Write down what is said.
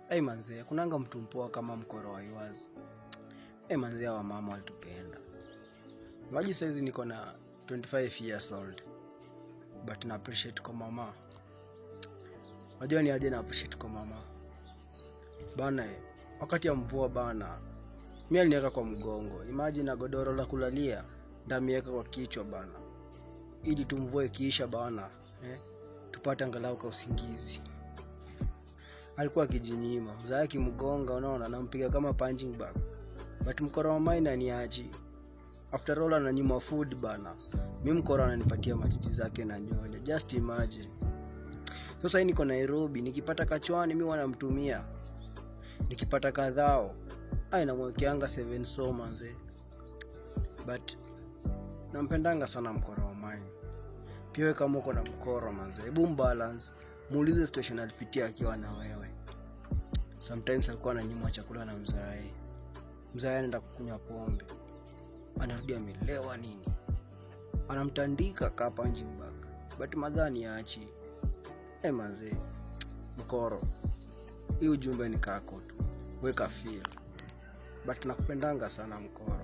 Hey manze, kunanga mtu mpoa kama mkoro wa yours. Hey manze, hawa mama walitupenda. Maji saizi niko na 25 years old. But na appreciate kwa mama. Unajua ni aje na appreciate kwa mama? Bana, wakati ya mvua bana, mi aliniweka kwa mgongo. Imagine na godoro la kulalia ndamiweka kwa kichwa bana, ili tu mvua ikiisha bana, tupate angalau ka usingizi. Alikuwa akijinyima, mzaa akimgonga, unaona, anampiga kama punching bag, but mkoro wa mine aniachi. After all ananyima food bana, mi mkoro ananipatia matiti zake na nyonya. Just imagine. Sasa hii niko Nairobi, nikipata kachwani mi wanamtumia, nikipata kadhao ai namwekeanga 7 so manze, but nampendanga sana mkoro wa mine. Pia wewe kama uko na mkoro manze, hebu mbalance, muulize situation alipitia akiwa na wewe. Sometimes alikuwa ananyimwa chakula na mzae, mzae anaenda kukunywa pombe, anarudi amelewa nini, anamtandika ka punching bag, but madhani achi. Eh manze, mkoro, hii ujumbe ni kako tu, weka feel, but nakupendanga sana mkoro.